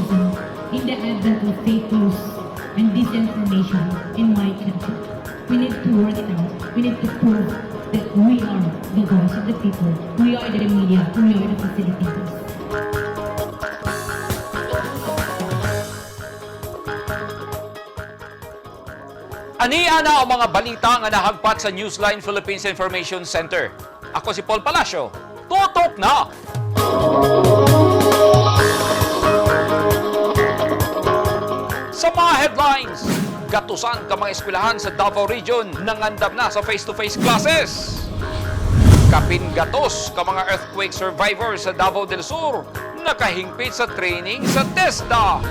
journalism in the advent of fake news and disinformation in my country. We need to work it out. We need to prove that we are the voice of the people. We are the media. We are the facilitators. Ani ana ang mga balita nga nahagpat sa Newsline Philippines Information Center. Ako si Paul Palacio. Tutok na! Sa mga headlines, gatusan ka mga eskwelahan sa Davao Region nangandam na sa face-to-face classes. Kapin gatos ka mga earthquake survivors sa Davao del Sur nakahingpit sa training sa TESDA.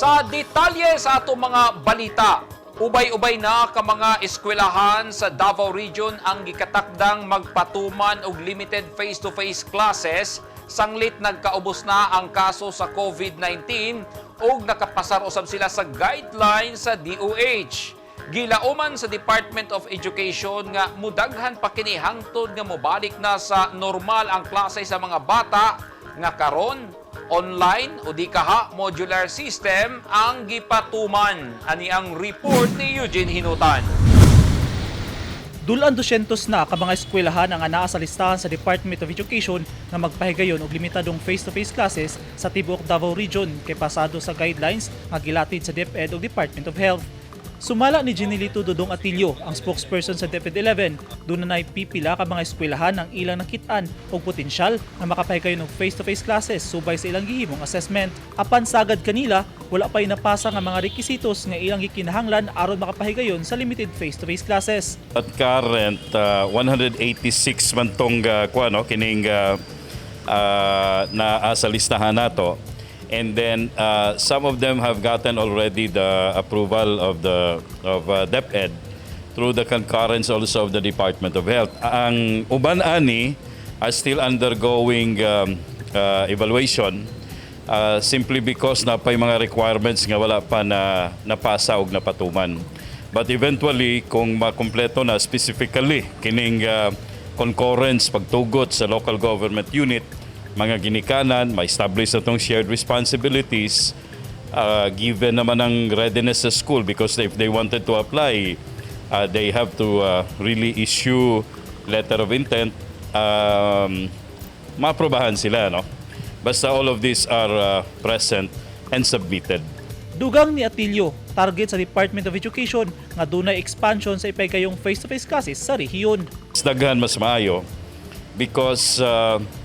Sa detalye sa atong mga balita, ubay-ubay na ka mga eskwelahan sa Davao Region ang gikatakdang magpatuman og limited face-to-face classes sanglit nagkaubos na ang kaso sa COVID-19 ug nakapasar usab sila sa guidelines sa DOH. Gilauman sa Department of Education nga mudaghan pa kini hangtod nga mobalik na sa normal ang klase sa mga bata nga karon online o di kaha modular system ang gipatuman. Ani ang report ni Eugene Hinutan. Dulan 200 na ka mga eskwelahan ang anaa sa listahan sa Department of Education nga magpahigayon og limitadong face-to-face classes sa tibuok Davao Region kay pasado sa guidelines nga gilatid sa DepEd ug Department of Health. Sumala ni Genelito Dodong Atilio, ang spokesperson sa DepEd 11, doon na pipila ka mga eskwelahan ang ilang nakit-an og potensyal nga makapahigayon og face-to-face classes subay sa ilang gihimong assessment. Apan sagad kanila, wala pa'y napasa nga mga rekisitos nga ilang gikinahanglan aron makapahigayon sa limited face-to-face classes. At current, 186 man tong kuha, no, kining naa sa listahan nato. And then some of them have gotten already the approval of DepEd through the concurrence also of the Department of Health. Ang uban ani are still undergoing evaluation simply because na pa'y mga requirements nga wala pa na napasa og napatuman. But eventually, kung makumpleto na specifically kining concurrence pagtugot sa local government unit, mga ginikanan, ma-establish na tong shared responsibilities, given naman ang readiness sa school, because if they wanted to apply, they have to really issue letter of intent, maaprobahan sila, no? Basta all of these are present and submitted. Dugang ni Atilio, target sa Department of Education nga dunay expansion sa ipahigayong face-to-face classes sa rehiyon. Mas daghan mas maayo because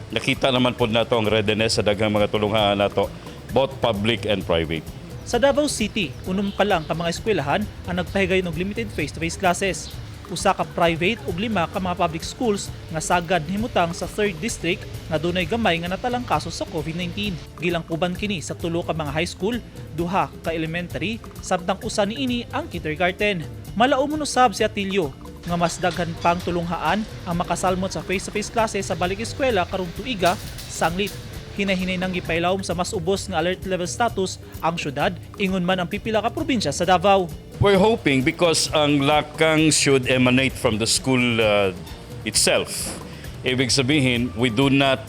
nakita naman po nato ang readiness sa daghang mga tulunghaan nato, both public and private. Sa Davao City, unom pa lang ka mga eskwelahan ang nagpahigayon og limited face-to-face classes. Usa ka private ug 5 ka mga public schools nga sagad nahimutang sa 3rd District nga dunay gamay nga natalang kaso sa COVID-19. Gilangkuban kini sa 3 ka mga high school, 2 ka elementary, samtang usa niini ang kindergarten. Malaumon usab si Atilio nga mas daghan pang tulunghaan ang makasalmot sa face-to-face classes sa balik eskwela karong tuiga sanglit hinahinay nang gipailawom sa mas ubos nga alert level status ang syudad ingon man ang pipila ka probinsya sa Davao. We're hoping because ang lakang should emanate from the school itself. Ibig sabihin, we do not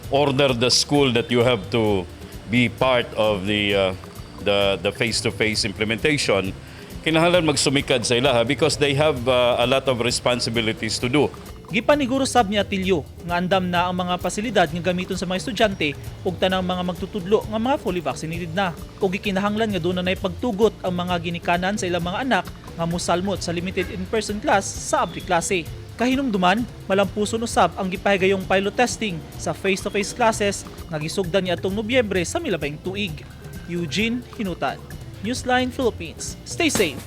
order the school that you have to be part of the face-to-face implementation. Kinahanglan magsumikad sa ilaha because they have a lot of responsibilities to do. Gipaniguro sab ni Atilio nga andam na ang mga pasilidad nga gamiton sa mga estudyante ug tanang mga magtutudlo nga mga fully vaccinated na. Ug gikinahanglan nga duna nay pagtugot ang mga ginikanan sa ilang mga anak nga mosalmot sa limited in-person class sa abri klase. Kahinumduman, malampuson usab ang gipahigayong pilot testing sa face-to-face classes nga gisugdan niadtong Nobyembre sa milabayng tuig. Eugene Hinutan, Newsline Philippines. Stay safe.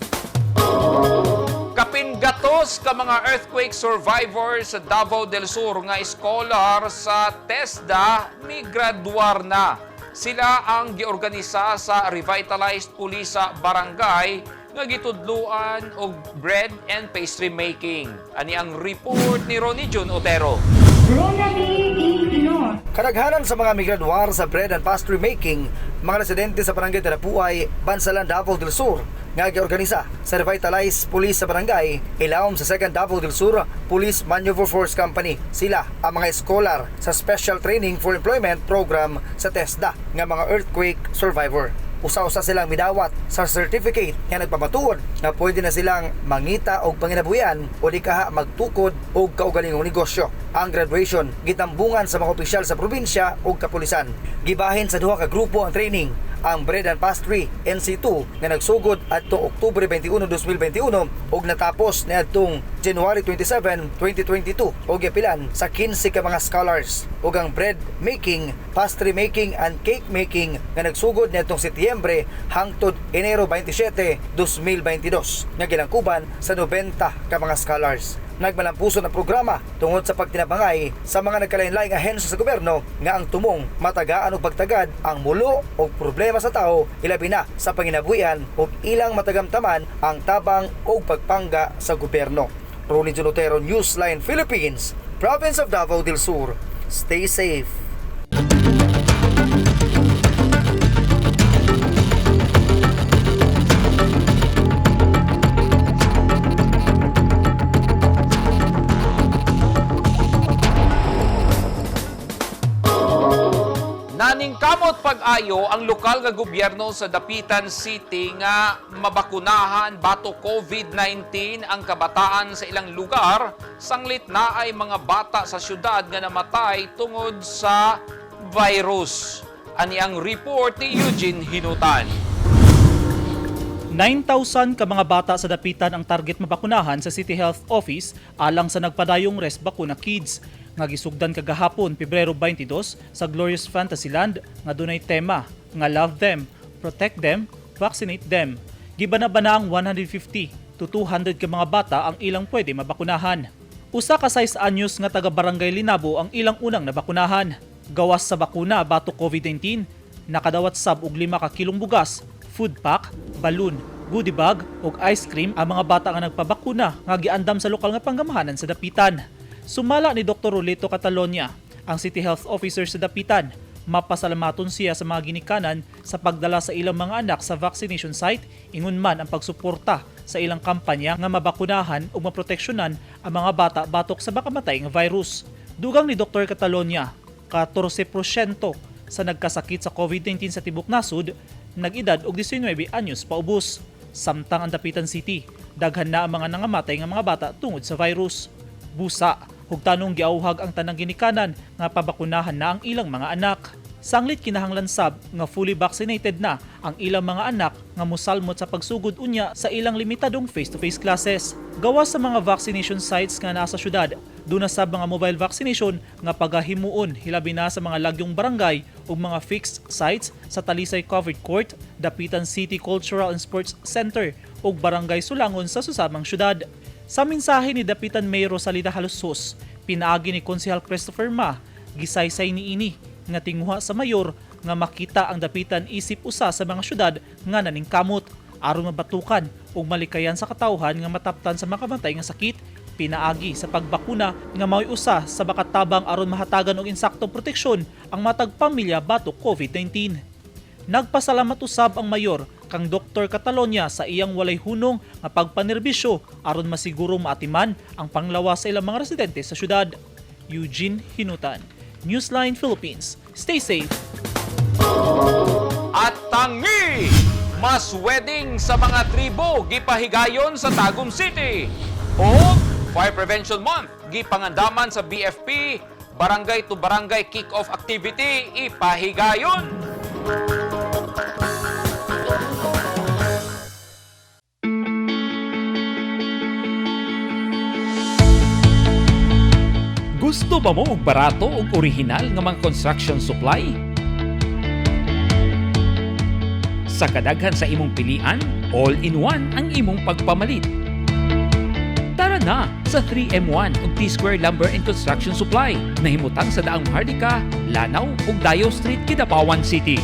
Kapin gatos ka mga earthquake survivors sa Davao del Sur nga scholar sa TESDA migraduar na. Sila ang giorganisa sa Revitalized Pulisa Barangay nga gitudluan og bread and pastry making. Ani ang report ni Ronnie Jun Otero. Kadaghanan sa mga migraduar sa bread and pastry making, mga residente sa barangay Tarapuay, Bansalan, Davao del Sur. nga giorganisa sa Revitalized Police sa Barangay ilawom sa 2nd Davao del Sur Police Maneuver Force Company. Sila ang mga scholar sa Special Training for Employment Program sa TESDA nga mga earthquake survivor. Usa-usa silang midawat sa certificate nga nagpamatuod nga pwede na silang mangita og panginabuhian o di kaha magtukod og kaugalingong negosyo. Ang graduation gitambungan sa mga opisyal sa probinsya ug kapulisan. Gibahin sa duha ka grupo ang training, ang Bread and Pastry NC2 nga nagsugod adtong Oktubre 21, 2021 ug natapos niadtong January 27, 2022 ug giapilan sa 15 ka mga scholars, ug ang bread making, pastry making and cake making nga nagsugod niadtong Setyembre hangtod Enero 27, 2022 nga gilangkuban sa 90 ka mga scholars. Nagmalampuson ang programa tungod sa pagtinabangay sa mga nagkalain-laing ahensya sa gobyerno nga ang tumong matagaan og pagtagad ang mulo og problema sa tao, ilabi na sa panginabuhian, ug ilang matagamtaman ang tabang og pagpangga sa gobyerno. Ronnie Junotero, Newsline Philippines, Province of Davao del Sur. Stay safe. Naningkamot pag-ayo ang lokal nga gobyerno sa Dapitan City nga mabakunahan batok COVID-19 ang kabataan sa ilang lugar sanglit na ay mga bata sa syudad nga namatay tungod sa virus. Ani ang report ni Eugene Hinutan. 9,000 ka mga bata sa Dapitan ang target mabakunahan sa City Health Office alang sa nagpadayong Res Bakuna Kids nga gisugdan kagahapon, Pebrero 22, sa Glorious Fantasyland nga dunay tema nga "Love Them, Protect Them, Vaccinate Them." Gibana-bana ang 150 to 200 ka mga bata ang ilang pwede mabakunahan. Usa ka 6 anyos nga taga Barangay Linabo ang ilang unang nabakunahan. Gawas sa bakuna batok COVID-19, nakadawat sab og 5 ka kilong bugas, food pack, balloon, goodie bag ug ice cream ang mga bata nga nagpabakuna nga giandam sa lokal nga panggamahanan sa Dapitan. Sumala ni Dr. Rolito Catalonia, ang City Health Officer sa Dapitan, mapasalamaton siya sa mga ginikanan sa pagdala sa ilang mga anak sa vaccination site, ingon man ang pagsuporta sa ilang kampanya nga mabakunahan ug maproteksyonan ang mga bata batok sa makamatay nga virus. Dugang ni Dr. Catalonia, 14% sa nagkasakit sa COVID-19 sa tibok nasod nag-edad og 19 anyos paubos. Samtang ang Dapitan City, daghan na ang mga nangamatay nga mga bata tungod sa virus. Busa, hugtanong giauhag ang tanang ginikanan nga pabakunahan na ang ilang mga anak. Sanglit kinahanglan sab nga fully vaccinated na ang ilang mga anak nga musalmot sa pagsugod unya sa ilang limitadong face-to-face classes. Gawas sa mga vaccination sites nga naa sa syudad, duna sab mga mobile vaccination nga pagahimuon hilabi na sa mga lagyong barangay ug mga fixed sites sa Talisay Covered Court, Dapitan City Cultural and Sports Center ug Barangay Sulangon sa susamang syudad. Sa mensahe ni Dapitan Mayor Rosalida Jalosjos, pinaagi ni Konsehal Christopher Ma, gisaysay niini nga tinguha sa mayor nga makita ang Dapitan isip usa sa mga syudad nga naningkamot aron mabatukan ug malikayan sa katawhan nga mataptan sa makamatay nga sakit pinaagi sa pagbakuna nga mao'y usa sa makatabang aron mahatagan og insaktong proteksyon ang matag pamilya batok COVID-19. Nagpasalamat usab ang mayor kang Dr. Catalonia sa iyang walay hunong nga pagpanerbisyo aron masiguro maatiman ang panglawas sa ilang mga residente sa syudad. Eugene Hinutan, Newsline Philippines. Stay safe. At tangi! Mass wedding sa mga tribo gipahigayon sa Tagum City. O Fire Prevention Month gipangandaman sa BFP, barangay to barangay kick-off activity ipahigayon. Gusto ba mo og barato ug orihinal nga mga construction supply? Sa kadaghan sa imong pilian, all-in-one ang imong pagpamalit. Tara na sa 3M1 ug T-Square Lumber and Construction Supply na himutang sa Daang Maharlika, Lanao ug Dayo Street, Kidapawan City.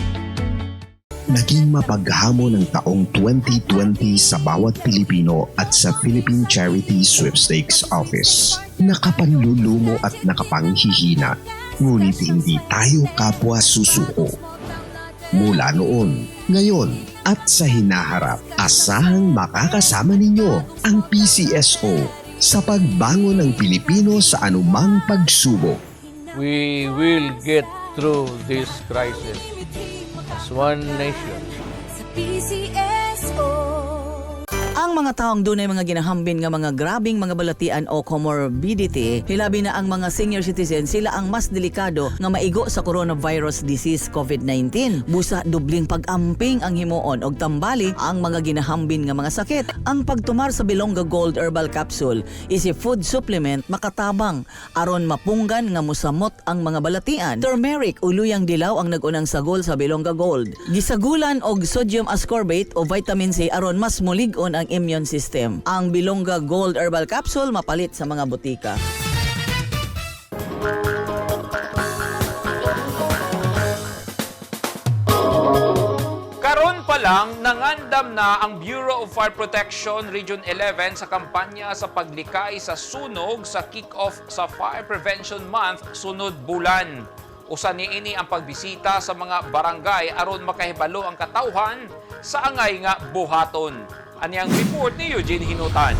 Naging mapaghamon ang taong 2020 sa bawat Pilipino at sa Philippine Charity Sweepstakes Office. Nakapanlulumo at nakapanghihina. Ngunit hindi tayo kapwa susuko. Mula noon, ngayon at sa hinaharap, asahang makakasama ninyo ang PCSO sa pagbangon ng Pilipino sa anumang pagsubok. We will get through this crisis as one nation. Sa PCSO. Ang mga taong dunay mga ginahambin nga mga grabing mga balatian o comorbidity, hilabi na ang mga senior citizen, sila ang mas delikado nga maigo sa coronavirus disease COVID-19. Busa dubling pag-amping ang himuon og tambali ang mga ginahambin nga mga sakit. Ang pagtumar sa Bilongga Gold Herbal Capsule is a food supplement makatabang aron mapunggan nga musamot ang mga balatian. Turmeric o luyang dilaw ang nag-unang sagol sa Bilongga Gold. Gisagulan og sodium ascorbate o vitamin C aron mas mulig-on ang immune system. Ang Bilongga Gold Herbal Capsule mapalit sa mga butika. Karon pa lang, nangandam na ang Bureau of Fire Protection Region 11 sa kampanya sa paglikay sa sunog sa kick-off sa Fire Prevention Month sunod bulan. Usa niini ang pagbisita sa mga barangay aron makahibalo ang katawhan sa angay nga buhaton. Ani ang report ni Eugene Hinutan.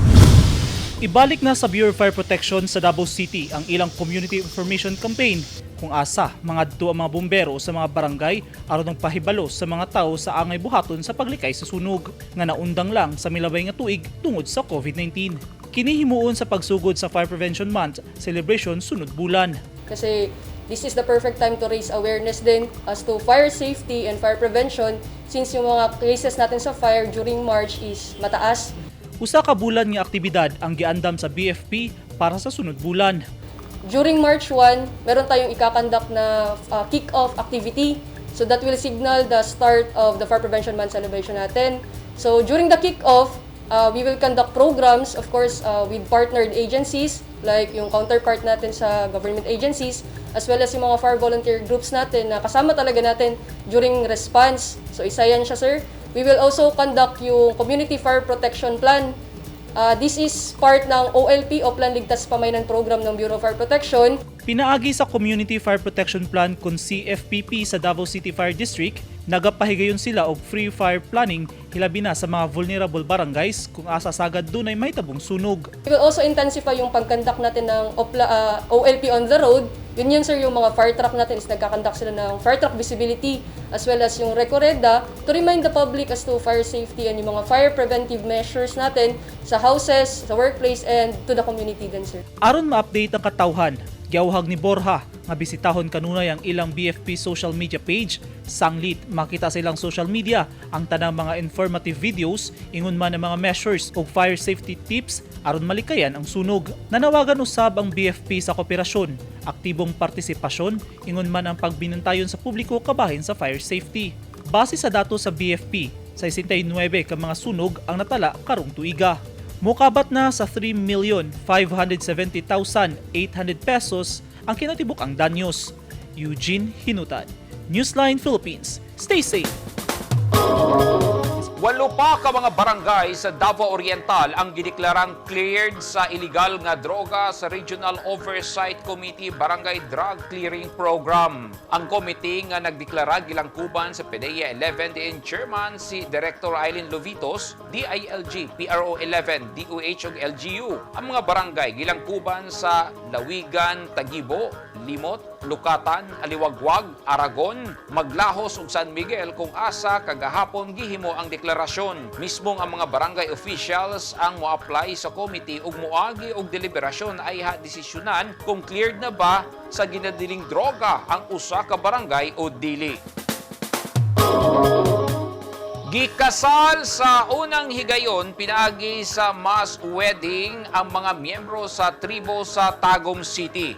Ibalik na sa Bureau of Fire Protection sa Davao City ang ilang community information campaign kung asa mangadto ang mga bumbero sa mga barangay aron ang pahibalo sa mga tao sa angay buhaton sa paglikay sa sunog nga naundang lang sa milabay nga tuig tungod sa COVID-19. Kini himuon sa pagsugod sa Fire Prevention Month celebration sunod bulan. Kasi this is the perfect time to raise awareness din as to fire safety and fire prevention since yung mga cases natin sa fire during March is mataas. Usa ka bulan nga aktibidad ang giandam sa BFP para sa sunod bulan. During March 1, meron tayong ika-conduct na kick-off activity. So that will signal the start of the Fire Prevention Month celebration natin. So during the kick-off, we will conduct programs, of course, with partnered agencies like yung counterpart natin sa government agencies, as well as yung mga fire volunteer groups natin na kasama talaga natin during response. So isa yan siya, sir. We will also conduct yung Community Fire Protection Plan. This is part ng OLP o Plan Ligtas Pamayanan Program ng Bureau of Fire Protection. Pinaagi sa Community Fire Protection Plan kon CFPP sa Davao City Fire District, nagapahigayon sila og free fire planning hilabi na sa mga vulnerable barangays kung asa sagad dunay mahitabong sunog. We will also intensify yung pag-conduct natin ng OLP on the road. Yun yun, sir, yung mga fire truck natin is nagka-conduct sila ng fire truck visibility as well as yung recorreda to remind the public as to fire safety and yung mga fire preventive measures natin sa houses, sa workplace, and to the community din, sir. Aron ma-update ang katawhan, giawhag ni Borja nga bisitahon kanunay ang ilang BFP social media page. Sanglit makita sa ilang social media ang tanang mga informative videos ingon man ang mga measures ug fire safety tips aron malikayan ang sunog. Nanawagan usab ang BFP sa kooperasyon, aktibong partisipasyon ingon man ang pagbinantayon sa publiko kabahin sa fire safety. Base sa datos sa BFP, 69 ka mga sunog ang natala karong tuiga. Mukabat na sa 3,570,800 pesos ang kinatibuk-ang danyos. Eugene Hinutan, Newsline Philippines. Stay safe! 8 pa ka mga barangay sa Davao Oriental ang gideklarang cleared sa illegal nga droga sa Regional Oversight Committee Barangay Drug Clearing Program. Ang committee nga nagdeklara gilangkuban sa PDEA 11 diin chairman si Director Eileen Lovitos, DILG, PRO 11, DOH ug LGU. Ang mga barangay gilangkuban sa Lawigan, Taguibo, Limot, Lukatan, Aliwagwag, Aragon, Maglahos ug San Miguel kung asa kagahapon gihimo ang deklarasyon. Mismong ang mga barangay officials ang mo-apply sa committee ug moagi og deliberasyon ayha desisyonan kung cleared na ba sa ginadiling droga ang usa ka barangay o dili. Gikasal sa unang higayon pinaagi sa mass wedding ang mga miyembro sa tribo sa Tagum City.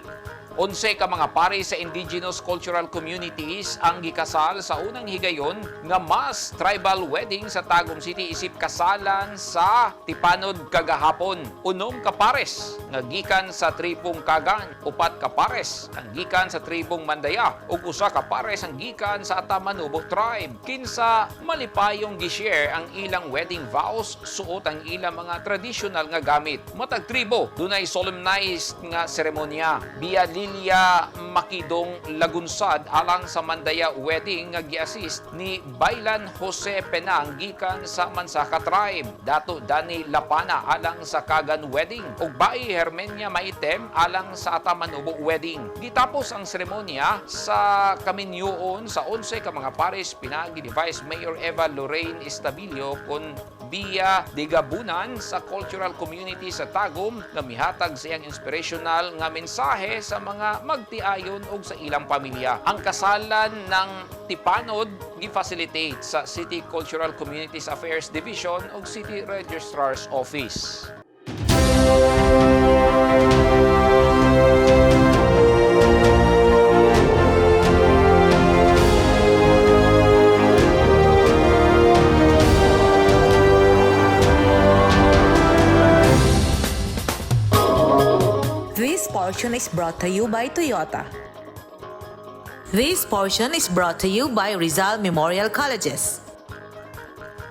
11 ka mga pari sa indigenous cultural communities ang gikasal sa unang higayon nga mass tribal wedding sa Tagum City isip kasalan sa Tipanod kagahapon. 6 ka pares nga gikan sa tribong Kagan, 4 ka pares ang gikan sa tribong Mandaya ug 1 ka pares ang gikan sa Ata Manobo tribe. Kinsa malipayong gi-share ang ilang wedding vows suot ang ilang mga traditional nga gamit. Matag tribo dunay solemnized nga seremonya. Biya Lilia Makidong Lagunsad alang sa Mandaya wedding nga gi-assist ni Baylan Jose Penang gikan sa Mansaka tribe. Dato Dani Lapana alang sa Kagan wedding ug Bai Hermenia Maitem alang sa Atamanubo wedding. Gitapos ang seremonya sa kaminyuon sa 11 ka mga pares pinaagi ni Vice Mayor Eva Lorraine Estabilio kon Bia Digabunan sa cultural community sa Tagum nga mihatag sa iyang inspirational nga mensahe sa mga magtiayon og sa ilang pamilya. Ang kasalan ng Tipanod gi-facilitate sa City Cultural Communities Affairs Division ug City Registrar's Office. This portion is brought to you by Toyota. This portion is brought to you by Rizal Memorial Colleges.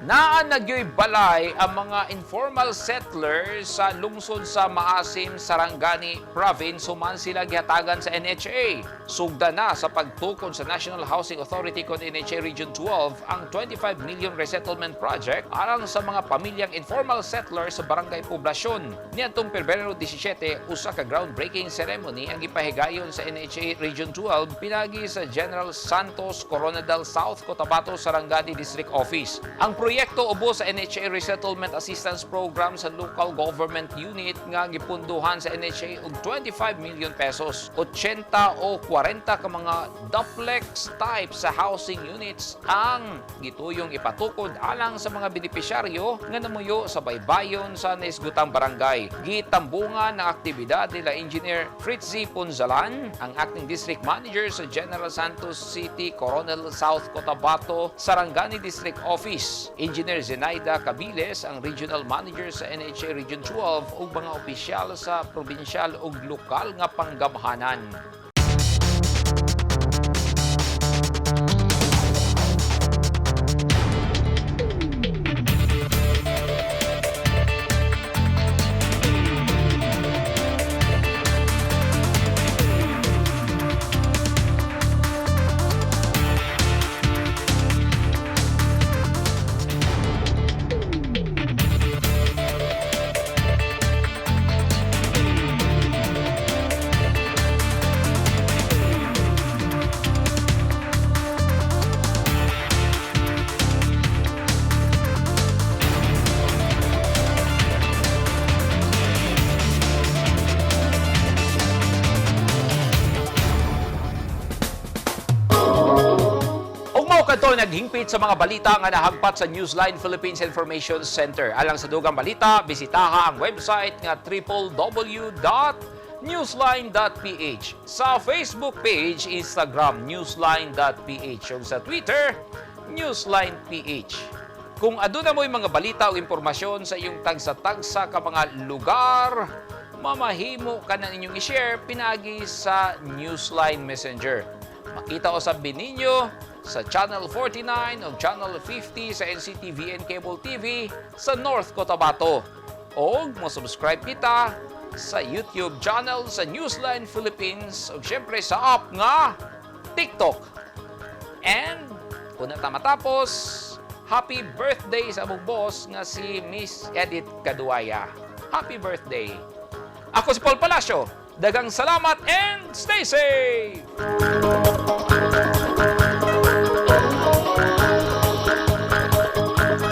Naa nagyoy balay ang mga informal settlers sa lungsod sa Maasim, Sarangani Province human sila gihatagan sa NHA. Sugda na sa pagtukod sa National Housing Authority kon NHA Region 12 ang 25 million resettlement project alang sa mga pamilyang informal settlers sa Barangay Poblasyon. Niadtong Pebrero 17, usa ka groundbreaking ceremony ang gipahigayon sa NHA Region 12 pinagi sa General Santos Coronadal South, Cotabato, Sarangani District Office. Ang proyekto ubos sa NHA Resettlement Assistance Program sa Local Government Unit nga gipunduhan sa NHA og 25 million pesos. 80 o 40 ka mga duplex type sa housing units ang gituyong ipatukod alang sa mga benepisyaryo nga namuyo sa baybayon sa naisgutang barangay. Gitambungan ang aktibidad nila Engineer Fritzy Punzalan, ang acting district manager sa General Santos City, Coronel South Cotabato, Sarangani District Office. Engineer Zenaida Cabiles, ang regional manager sa NHA Region 12 ug mga opisyal sa probinsyal ug lokal nga panggamhanan. Ug mao kadto naghingpit sa mga balita nga nahagpat sa Newsline Philippines Information Center. Alang sa dugang balita, bisitaha ang website nga www.newsline.ph. Sa Facebook page, Instagram, newsline.ph. Ug sa Twitter, newsline.ph. Kung aduna mo'y mga balita o impormasyon sa iyong tagsa-tagsa ka mga lugar, mamahimo ka na ninyong i-share pinagi sa Newsline Messenger. Makita usab ninyo sa Channel 49 o Channel 50 sa NCTVN Cable TV sa North Cotabato. O mo-subscribe kita sa YouTube channel sa Newsline Philippines o syempre sa app nga TikTok. And kung na ta matapos, happy birthday sa among boss nga si Miss Edith Kaduaya. Happy birthday! Ako si Paul Palacio. Dagang salamat and stay safe!